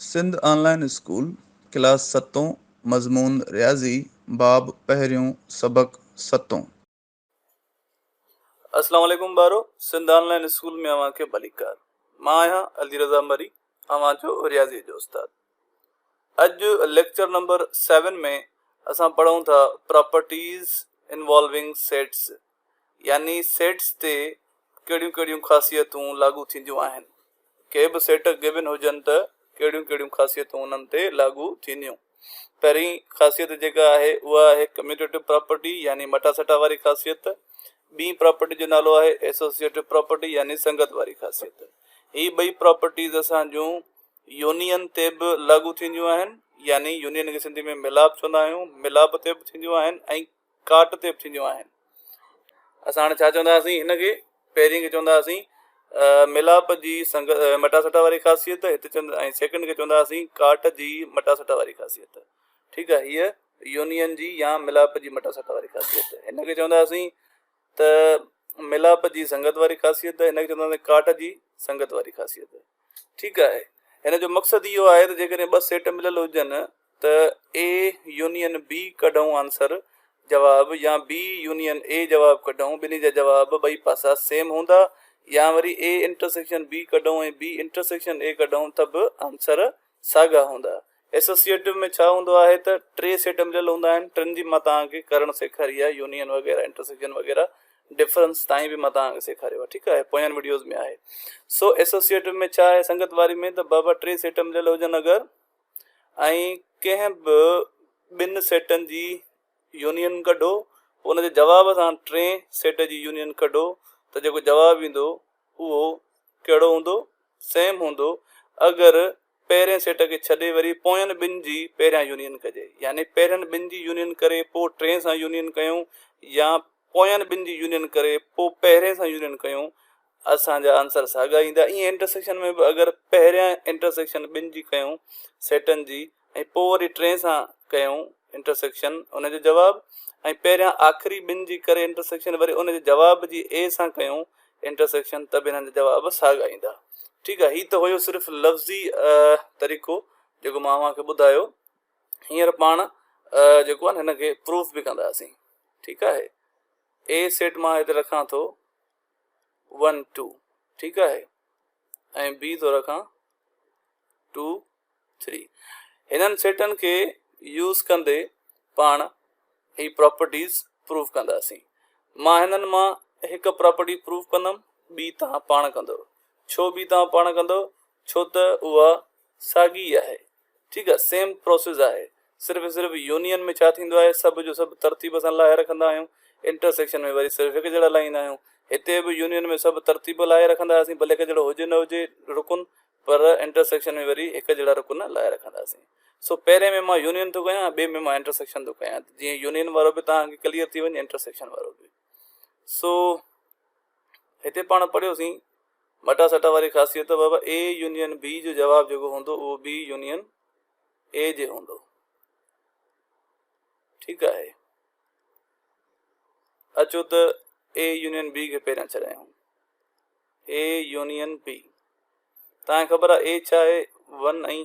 سنڌ آن line school class ستون مضمون رياضي باب پهريون سبق ستون. اسلام عليڪم ٻارو سنڌ آن لائين اسڪول ۾ اوهان کي ڀليڪار مان آهيان علي رضا مري اوهان جو رياضي جو استاد اڄ ليڪچر نمبر سيون ۾ اسان پڙهون ٿا پراپرٽيز انوالونگ سيٽس يعني سيٽس تي ڪهڙيون ڪهڙيون خاصيتون لاڳو ٿينديون آهن. ڪي به سيٽ گيون هجن ته ڪهڙيون ڪهڙيون خاصيتون انهن تي لاڳو ٿينديون. پهرين خاصيت جيڪا آهي اها آهي ڪميوٽيٽو پراپرٽي يعني مٽاسٽا واري خاصيت. ٻي پراپرٽي جو نالو آهي ايسوسيئيٽو پراپرٽي يعني سنگت واري خاصيت. هي ٻئي پراپرٽيز اسان جون يونين تي به لاڳو ٿينديون آهن يعني يونين کي سنڌي ۾ ميلاپ چوندا آهيون، ميلاپ تي به ٿينديون آهن ۽ ڪاٽ تي به ٿينديون آهن. اسان هاڻي ڇا چوندا هئاسين هن کي پهرين کي چوندا هئاسين ملاپ جي سنگ مٽاسٽا واري خاصيت هتي چوندا ۽ سيڪنڊ کي چوندا هئاسين ڪاٽ جي مٽاسٽا واري خاصيت ٺيڪ آهي هيء يونين جي يا ملاپ جي مٽاسٽا واري خاصيت هن کي چوندا هئاسين ته ملاپ جي سنگت واري خاصيت هن کي چوندا هئاسين ڪاٽ جي سنگت واري خاصيت ٺيڪ آهي هن جو مقصد اهو آهي ته جيڪڏهن ٻه سيٽ مليل هجن ته اي يونين بي ڪڍون آنسر، جواب، يا بي يونين اي جواب ڪڍون ٻنهي جا جواب ٻئي پاسا سيم هوندا يا وري اي انٽرسيڪشن بي ڪڍون ۽ بي انٽرسيڪشن اي ڪڍون ته به آنسر ساڳا هوندا. ايسوسيئيٽو ۾ ڇا هوندو آهي ته ٽي سيٽ مليل هوندا آهن ٽن جي مان توهان کي ڪرڻ سيکاري آهي يونين وغيره انٽرسيڪشن وغيره ڊفرنس تائين به مان توهان کي سيکاريو آهي ٺيڪ آهي پوين وڊيوز ۾ آهي سو ايسوسيئيٽو ۾ ڇا آهي سنگت واري ۾ ته بابا ٽي سيٽ مليل هجن اگر ۽ ڪنهن به ٻن سيٽن جي يونين ڪڍو پوء ان جي جواب سان ٽئين سيٽ جي يونين ڪڍو ته جيڪو جواب ايندو اهو ڪهڙو هوندو سيم هوندو اگر پهرين سيٽ کي ڇڏي وري پوين ٻن جي پهريان يونين ڪجي يعني پهرين ٻن جي يونين ڪري پوء ٽئين سان يونين ڪيون يا پوين ٻن جي يونين ڪري پوء پهرين سان يونين ڪيون اسان جا آنسر ساڳا ايندا. ائين انٽرسيڪشن ۾ به اگر پهريان انٽرسيڪشن ٻن جي ڪيون سيٽن جي ۽ پوء وري ٽئين سان ڪيون انٽرسيڪشن ان جو جواب ۽ پهريان آخري ٻن جي ڪري انٽرسيڪشن وري ان جي جواب جي اي سان ڪيون انٽرسيڪشن ته به انهن جا جواب ساڳا ايندا. ٺيڪ آهي هي ته هيو صرف لفظي طريقو جيڪو مان اوهان کي ٻڌايو هينئر پاڻ جيڪو آهي هن کي پروف به ڪنداسين ٺيڪ آهي اي سيٽ مان هتي رکان ٿو ون ٽو ٺيڪ آهي ۽ بي ٿو رکان ٽو ٿري هنن سيٽن کي يوز ڪندي پاڻ هي پراپرٽيز پروف ڪنداسين مان هنن مان هڪ پراپرٽي پروف ڪندم ٻي توهان پاڻ ڪندو ڇو ٻي توهان پاڻ ڪندو ڇو ته اها ساڳي آهي ٺيڪ آهي سيم پروسيس آهي صرف ۽ صرف يونين ۾ ڇا ٿيندو آهي سڀ جو سڀ ترتيب سان لاهي رکندا آهيون انٽرسيڪشن ۾ وري صرف هڪ جهڙا لاهيندا آهيون هتي به يونين ۾ سڀ ترتيب لاهي رکنداسين ڀلي هڪ جهڙو هجي نه هجي رڪن پر انٽرسيڪشن ۾ وري هڪ جهڙا رڪن لاهي رکنداسين سو پهرين ۾ مان يونين ٿو ڪيان ٻئي ۾ مان انٽرسيڪشن ٿو ڪيان جيئن يونين وارو به توهان کي ڪليئر ٿي وڃي انٽرسيڪشن وارو به سو هتي پاڻ پڙهيوسين مٽاسٽا واري خاصيت بابا اي يونين بي جو جواب جيڪو هوندو اهو بي يونين اي جي هوندو ٺيڪ آهي اچو ته اي يونين بي کي پهريان ڇڏايون اي يونين بي تان خبر آهي اي ڇا آهي 1 ۽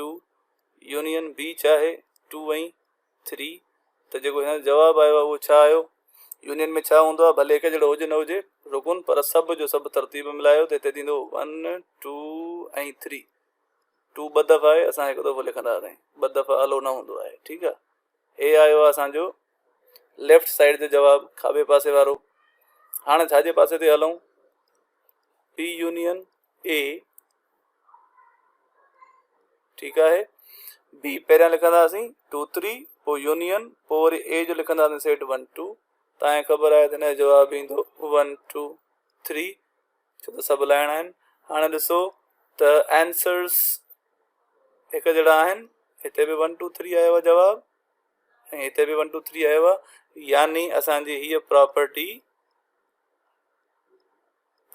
2 يونين بي ڇا آهي 2 ۽ ٿري ته جيڪو هن جو جواب آيو آهي اهو ڇا آيو؟ يونين ۾ ڇا هوندو آهي ڀلي هڪ جهڙو هجي نه هجي رڪن پر سڀ جو سڀ ترتيب ملايو ته هتي ٿيندو ون ٽو ۽ ٿري ٽو ٻه دفعا آهي اسان هڪ دفعو لکندا هئاسين ٻه دفعا الو نه هوندو آهي ٺيڪ آهي هي آيو آهي اسانجو ليفٽ سائيڊ جو جواب کاٻي پاسي وارو هاڻي ڇاجي پاسي تي هلون پي يونين اي ٺيڪ آهي بي پهريان لکنداسين ٽو ٿري پوء يونين پوء وري اي جو لکنداسين سيٽ ون ٽو تان کي خبر آهي ته هن جو جواب ايندو ون ٽو ٿري ڇو ته سڀ لائڻا آهن هاڻي ڏسو ته آنسرس هڪ جهڙا آهن هتي به ون ٽو ٿري آيو آهي جواب ۽ هتي به ون ٽو ٿري آيو آهي يعني اسانجي هيء پراپرٽي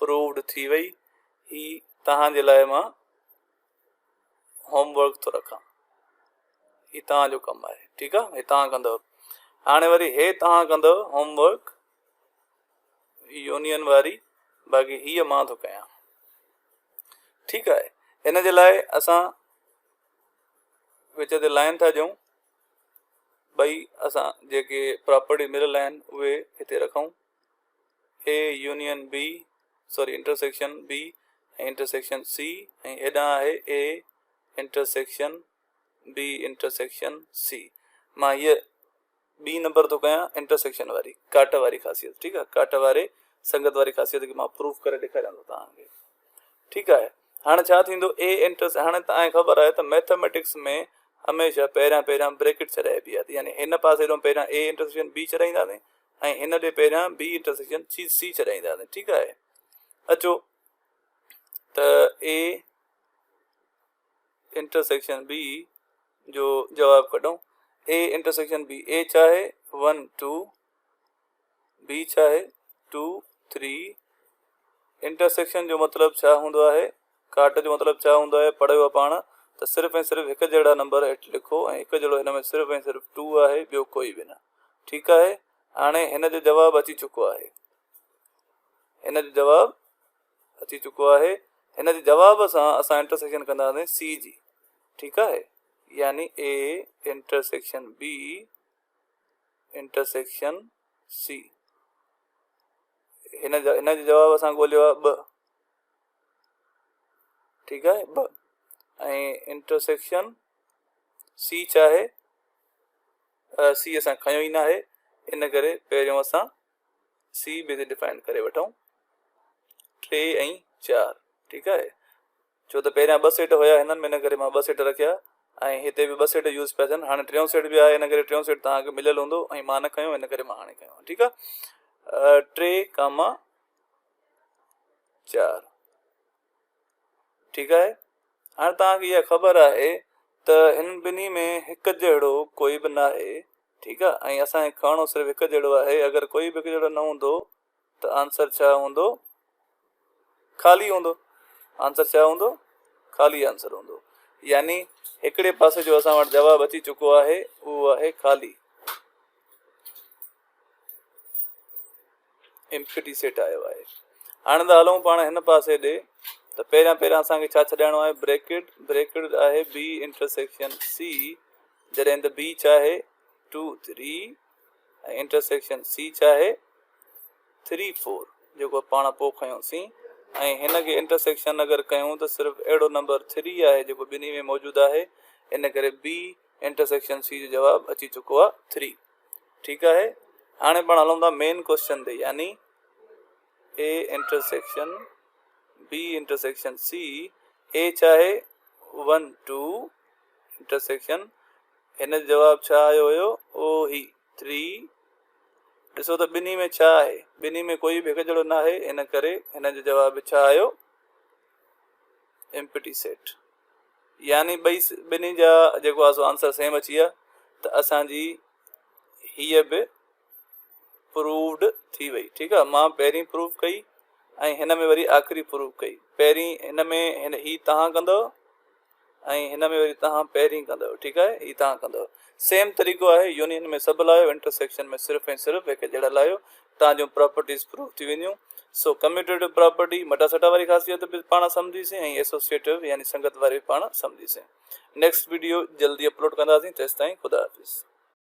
پرووڊ ٿي وئي هي توهان جي لاء مان هوم ورڪ ٿو رکان هي توهان جو ڪم آهي ٺيڪ آهي هي توهان ڪندو هاڻي وري هي توهان ڪندو هوم ورڪ يونين واري باقي هيء مان ٿو ڪيان ٺيڪ آهي هن جي لاء اسان وچ تي لائن ٿا ڏيون، ٻئي اسان جيڪي پراپرٽي مليل آهن اهي هتي رکون، A union B sorry intersection B ۽ intersection C ۽ هيڏانهن آهي A intersection B intersection C. مان هيء ٻي نمبر ٿو ڪيان انٽرسيڪشن واري ڪاٽ واري خاصيت، ٺيڪ آهي، ڪاٽ واري سنگت واري خاصيت کي مان پروف ڪري ڏيکاريان ٿو توهان کي، ٺيڪ آهي. هاڻي ڇا ٿيندو اي انٽرس، هاڻي توهان کي خبر آهي ته ميٿميٽڪس ۾ هميشه پهريان پهريان بريڪٽ ڇڏائبي آهي، يعني هن پاسي ڏانهن پهريان اي انٽرسيڪشن بي ڇڏائينداسين ۽ هن ڏي پهريان بي انٽرسيڪشن سي سي ڇڏائينداسين، ٺيڪ آهي. اچو ته اي انٽرسيڪشن بي جو جواب ڪڍون. اي انٽرسيڪشن بي، اي ڇا آهي 1 2، بي ڇا آهي 2 3. انٽرسيڪشن جو مطلب ڇا هوندو آهي، ڪاٽ جو مطلب ڇا هوندو آهي، پڙهيو آهي پاڻ ته صرف ۽ صرف هڪ جهڙا نمبر هيٺ لکو ۽ هڪ جهڙو هن ۾ صرف ۽ صرف 2 آهي، ٻيو ڪوئي به نه، ٺيڪ آهي. هاڻي هن جو جواب اچي چڪو آهي، هن جو جواب اچي چڪو آهي. هن جي جواب سان اسان انٽرسيڪشن ڪنداسين سي جي، ٺيڪ آهي، يعني اي انٽرسيڪشن بي انٽرسيڪشن سي. هن جا هن جو جواب اسان ڳوليو آهي 2، ٺيڪ آهي، 2 ۽ انٽرسيڪشن سي ڇا آهي، سي اسان کنيو ئي ناهي، ان ڪري پهريون اسان سي به هتي ڊفائن ڪري وٺون 3 ۽ 4، ٺيڪ آهي، ڇو ته پهريان 2 سيٽ هيا هنن ۾، ان ڪري مان 2 سيٽ رکيا ۽ هتي به 2 سيٽ يوز پيا ٿين. هاڻي ٽيون سيٽ به آهي، ان ڪري ٽيون سيٽ توهان کي مليل هوندو ۽ مان نه کنيو، ان ڪري مان هاڻي کنيو، ٺيڪ آهي. 3 ڪاما 4، ٺيڪ آهي. هاڻي توهان کي اها خبر آهي ته هنن ٻنهي ۾ هڪ جهڙو ڪوئي به ناهي، ٺيڪ آهي، ۽ اسان کي کڻڻو صرف هڪ جهڙو آهي. اگر ڪوئي به هڪ جهڙو نه هوندو ته آنسر ڇا هوندو؟ خالي هوندو. آنسر ڇا هوندو؟ خالي آنسر هوندو. يعني هڪڙي پاسي جو اسان وٽ جواب اچي چڪو آهي، اهو آهي خالي، ايمپٽي سيٽ آيو آهي. هاڻي ته هلون پاڻ هن پاسي ڏي ته پهريان پهريان اسان کي ڇا ڇڏائڻو آهي؟ بريڪٽ، بريڪٽ آهي بي انٽرسيڪشن سي، جڏهن ته بي ڇا آهي 2 3 ۽ انٽرسيڪشن سي ڇا آهي 3 4، جيڪو پاڻ پوء کنيوسين، ۽ هن کي انٽرسيڪشن اگر ڪيون ته صرف اهڙو نمبر 3 آهي جيڪو ٻنهي ۾ موجود آهي، ان ڪري بي انٽرسيڪشن سي جو جواب اچي چڪو آهي 3، ٺيڪ آهي. هاڻي پاڻ هلون ٿا مين ڪوشچن تي، يعني A intersection B intersection C. A ڇا آهي 1 2 انٽرسيڪشن، هن جو جواب ڇا آيو هيو؟ او هي 3. ڏسو ته ٻنهي ۾ ڇا آهي، ٻنهي ۾ ڪوئي به هڪ جهڙو نه آهي، ان ڪري هن جو جواب ڇا آيو؟ ايمپٽي سيٽ، يعني ٻئي ٻنهي جا جيڪو آهي سو آنسر سيم اچي ويا، ته اسان جي هيء به پرووڊ ٿي وئي، ٺيڪ آهي. مان پهرين پروف ڪئي ۽ هن ۾ وري آخري پروف ڪئي. پهرين هن ۾ هن هي توهان ڪندؤ ۽ هن ۾ وري توهان پهرين ڪندؤ، ٺيڪ آهي، هي توهان ڪندؤ. سيم طريقو آهي، يونين ۾ سڀ لايو، انٽرسيڪشن ۾ صرف ۽ صرف هڪ جهڙا لايو، توهان جون پراپرٽيز پروف ٿي وينديون. سو ڪميوٽيٽو پراپرٽي، مٽاسٽا واري خاصيت به پاڻ سمجهيسين ۽ ايسوسيئيٽو يعني سنگت واري به پاڻ سمجهيسين. نيڪسٽ ويڊيو جلدي اپلوڊ ڪنداسين، تيستائين خدا حافظ.